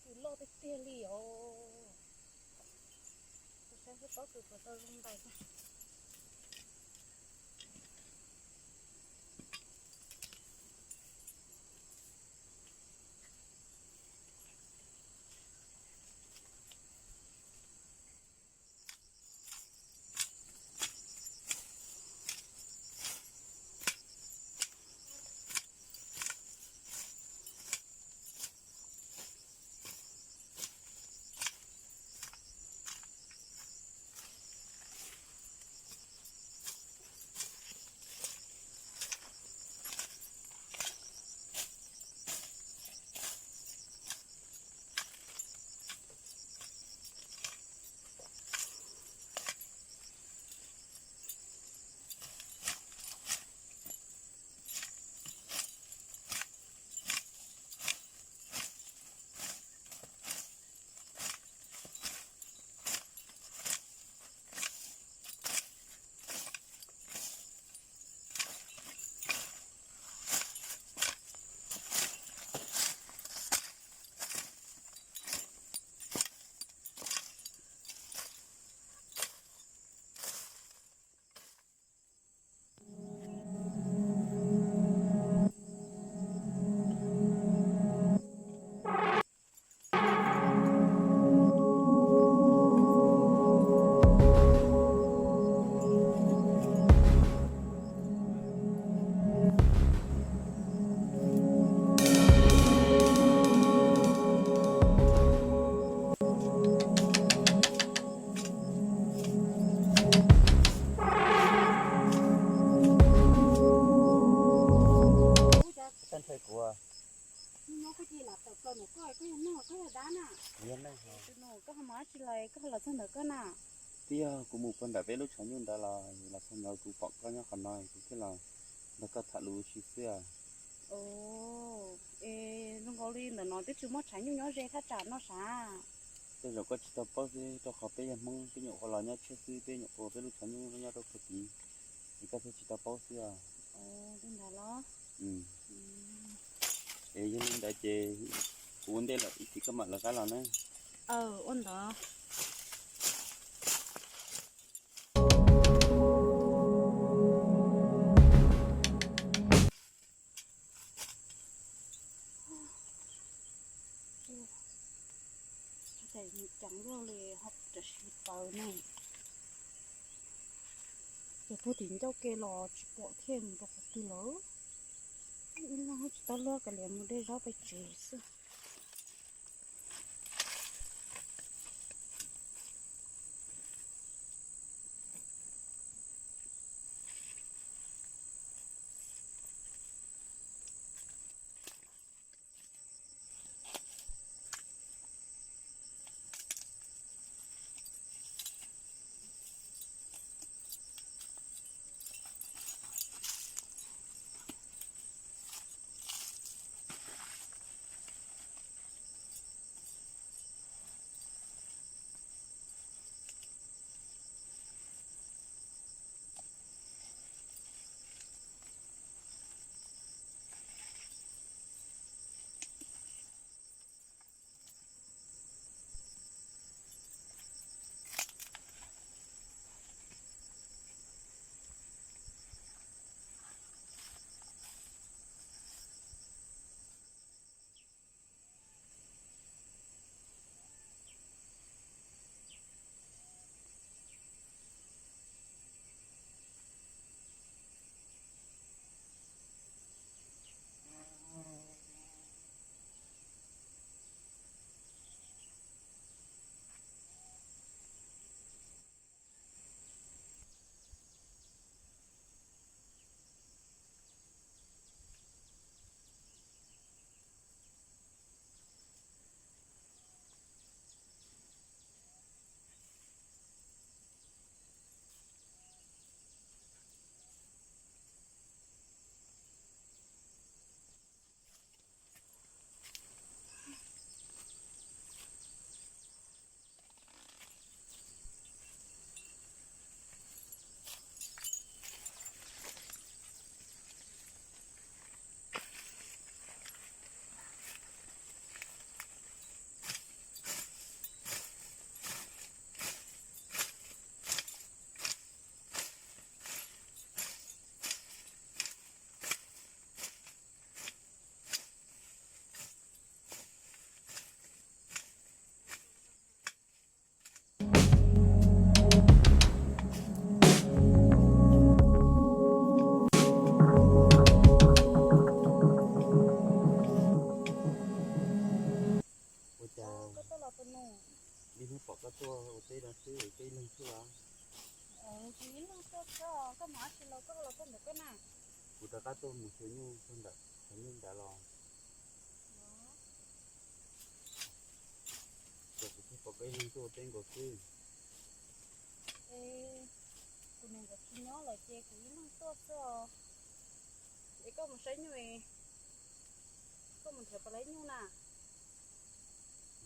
Kws loj tiag tiag li os. Kuv saib xyov pob kws puas tau zoo ntais. Tag nrho kuv. Nyob koj cia li lam tawm plaws nram koj, koj yog neeg los koj yog dab na? Kuv yog neeg hos. Tus nus koj ho mus dab tsi los koj ho los txog ntawm koj na? Twb yog kuv mus puag nram peb lub tshav nyuj ntawd los, los txog ntawd kuv pom koj nyob qhov no, kuv thiaj los nrog koj tham lus ua si xwb. Es zoo nkaus li ntawm no twb tsis muaj tshav nyuj nyob ze thaj tsam no sav. Tej zaum koj tsis tau paub xwb, rau qhov peb yog Hmoob, peb nyuam qhuav los nyob tshiab xwb, peb nyuam qhuav peb lub tshav nyuj nyob rau puag tid, es koj thiaj tsis tau paub xwb os. Li ntawd los? Es yog li ntawd ces kuv ua ntej lawm, ib chim koj mam lawv qab los na. Aw, ua ntawd. Ua cas ceev luaj li ho tam sim paws ne. Ces puag tim ncauj ke los tsis pom thiaj mus rau qhov twg lawm. Ib leeg tsis tau luag, kav liam mus de zaub pem tsev xwb. Tus nus, ib hnub pom koj tuaj ua teb no xwb, koj ib leeg xwb los? Kuv ib leeg tuaj xwb, koj mus dab tsi los koj los tuaj ntawm koj na? Kuv rov qab tuaj mus xyuas nyuj puag nram hav nyuj nrad los. Ces kuv thiaj pom koj ib leeg tuaj ua teb nkaus xwb. Es kuv niam nkawd tsis nyob lawm ces kuv ib leeg tuaj xwb os. Es koj mus saib nyuj, koj mus nrhiav puas tau nyuj na?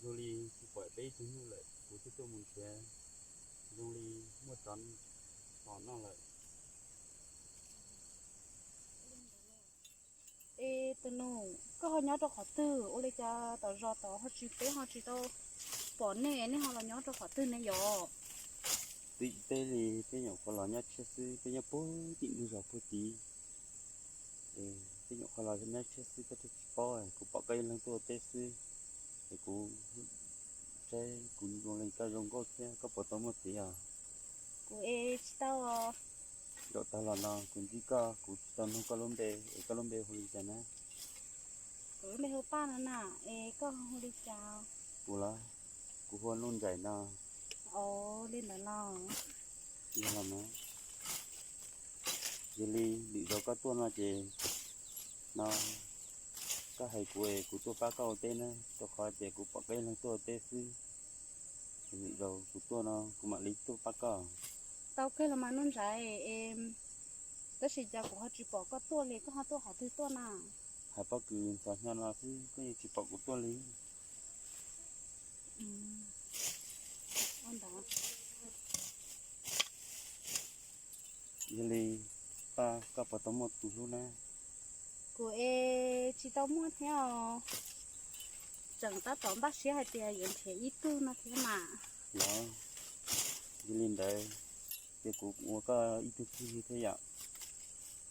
Zoo li tsis pom peb ib tug nyuj lawm, kuv thiaj tuaj mus nrhiav. Zoo li muaj tsov tom noj lawm. Es tus nus, koj ho nyob rau qhov twg? Ua li cas tom zos tod ho tsis, peb ho tsis tau pom nej, nej ho los nyob rau qhov twg ne yom? Twb teb li, peb nyuam qhuav los nyob tshiab xwb, peb nyob puag tim ntug zos puag tid. Peb nyuam qhuav los nyob tshiab xwb, koj thiaj tsis paub. Kuv pom koj ib leeg tuaj ua teb xwb, es kuv saib kuv zoo li koj zoo nkauj thiab, koj puas tau muaj txiv os? Kuv es tsis tau. Zaum tag los no kuv ntsib koj, kuv tsis tau nug koj lub npe, es koj lub npe hu li cas na? Kuv lub npe hu Paj no na, es koj hu li cas? Kuv los, kuv hu Nuj Nraim no. Ov, li ntawd los. Yog los mas. Yog li lwm zaus koj tuaj no ces, no, koj hais kuv es kuv tuaj pab koj ua teb na, rau qhov tias kuv pom koj ib leeg tuaj ua teb xwb. Ces lwm zaus kuv tuaj no kuv mam li tuaj pab koj. Tau kawg los mas Nuj Nraim, es tab sis cas kuv ho tsis pom koj tuaj li, koj ho tuaj qhov twg tuaj na? Hais pob kws ntxhov hnyo no xwb koj yeej tsis pom kuv tuaj li. Ua ntawd. Yog li, Paj, koj puas tau muaj tus hlub na? Kuv es tsis tau muaj thiab os. Tseem tab tom npaj siab hais tias yuav nrhiav ib tug no thiab mas. Los, yog li ntawd ces kuv ua koj ib tug phooj ywg thiab yom?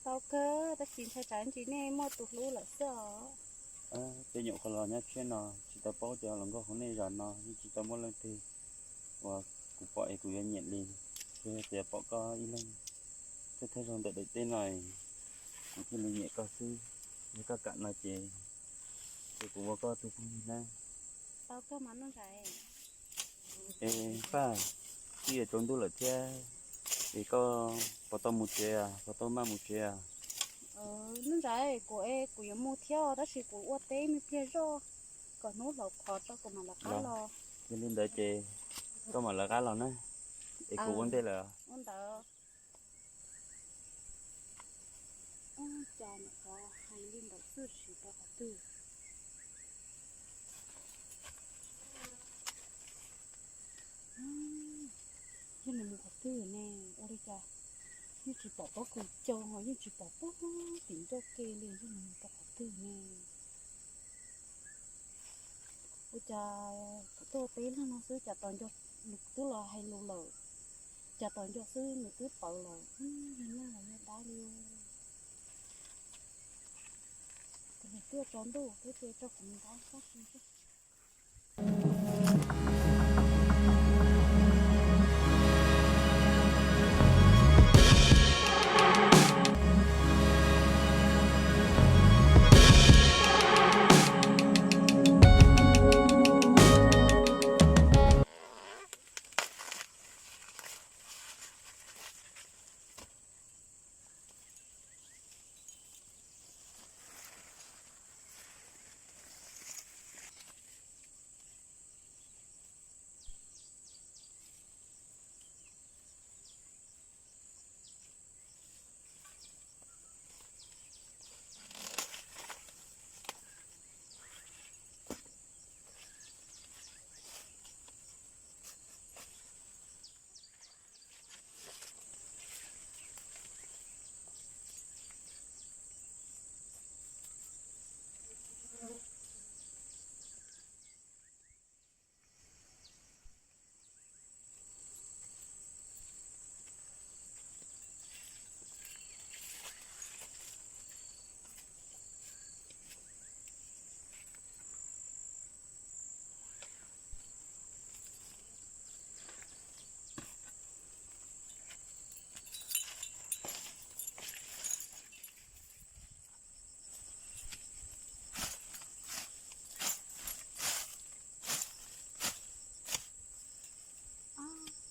Tau kawg, tab sis ntshai tsam ntsis nej muaj tus hlub lawm xwb os. Peb nyuam qhuav los nyob tshiab no tsis tau paub cov hluas nkauj hauv nej zos no, yeej tsis tau muaj leej twg uas kuv pom es kuv yuav nyiam li. Tsuas yog tias pom koj ib leeg thawj thawj zaug ntawm daim teb no, kuv thiaj li nyiam koj xwb. Yog koj kam no ces, ces kuv ua koj tus phooj ywg na. Tau kawg mas Nuj Nraim. Es Paj, twb yuav tsaus ntuj lawm thiab, es koj puas tau mus tsev, puas tau maj mus tsev? Nuj Nraim, kuv es kuv yuav mus thiab tab sis kuv ua teb me pliag zoj, kom hnub hlauv qhov tso kuv mam lawv qab los. Yog li ntawd ces koj mam lawv qab los na, es kuv ua ntej lawm. Ua ntawd. Ua cas nyuam qhuav hais li ntawd xwb tsis tau qhov twg. Yog nws mus qhov twg ne? Ua li cas yeej tsis pom pob kws cau ho yeej tsis pom pob tim ncauj ke li, yog nws mus rau qhov twg ne? Ua cas kuv tuaj peb leeg no xwb cas tos nco nws twb los hais lus lawm, cas tos nco xwb nws twb paws lawm. Yog neeg los yog dab li. Kuv mus tuaj tsaus ntuj thiab ces tso kuv mus ntav sab si.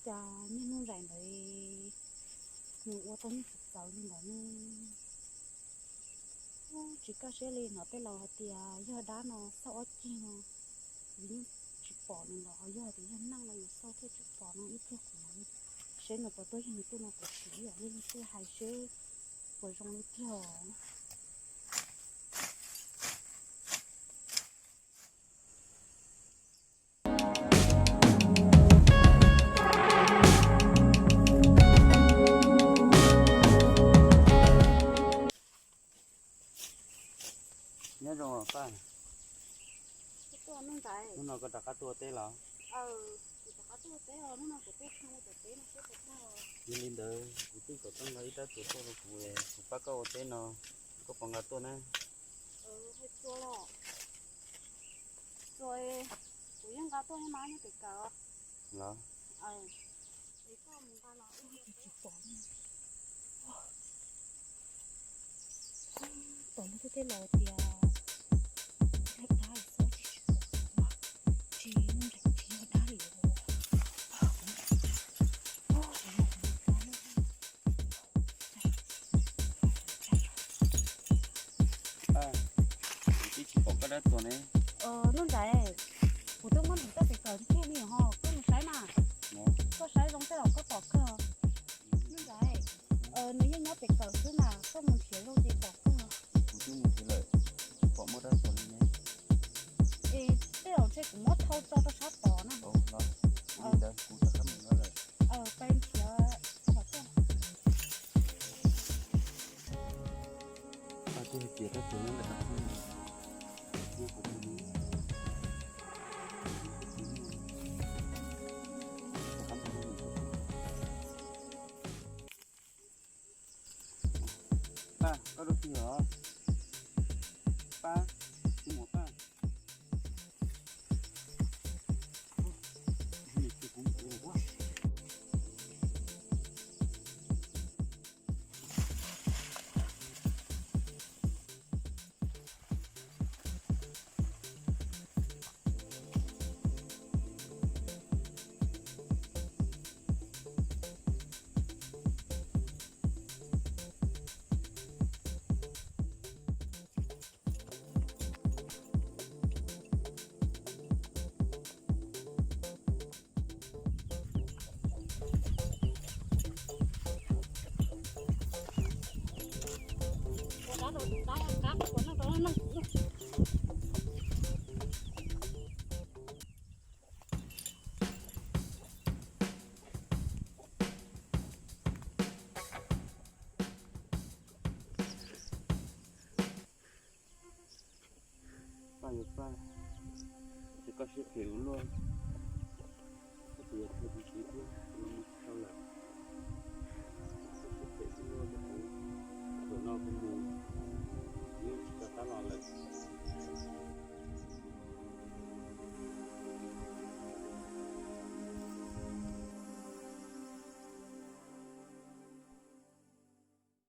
Cas niaj hnub nraim ntawd nws ua tau nws txawv txawv li ntawd ne. Tsis kaj siab li, hnov tej laus hais tias yog dab no xauj ob ceg no, yus yeej tsis pom nws los ho yog tias yog neeg no yus xauj thiaj tsis pom no ib pliag kuv seb nws puas tuaj yog nws tuaj no kuv sim ib yam li leej twg hais seb puas zoo li tiag. Nyob zoo os Paj. Hnub no koj rov qab tuaj teb los? Yog li ntawd kuv twb kom koj nqa ib rab txuas tuaj rau kuv, kuv pab koj ua teb no, koj puas nqa tuaj na? Los? Tsis pom, pom lub tej laus tias yog dab li xwb tsis tsis pom, tsis nreeg tsis yog dab li. Kuv twb tsis pom koj dab txuas ne. Nuj Nrais, kuv twb muab nws txoj pem kawm kiag li ho, koj mus saib mas. Koj saib zoo tej zaum koj pom kawg. Nuj Nrais, nws yeej nyob pem kawm xwb mas, koj mus nrhiav zoo ces pom kawg. Kuv twb mus nrhiav lawm, tsis pom muaj dab txuas li ne. Es tej zaum ntshe kuv muab thau tso rau sab tod na. Ua li ntawd kuv rov qab mus no lawm. Peb nrhiav kom tau. Paj, twb hais tias rab txuas nyob ntawm no xwb, nyob kuv pw li. Paj, koj dua twg os? Paj, tsis mus Paj. Paj, yog Paj, ces koj siab phem ua luaj.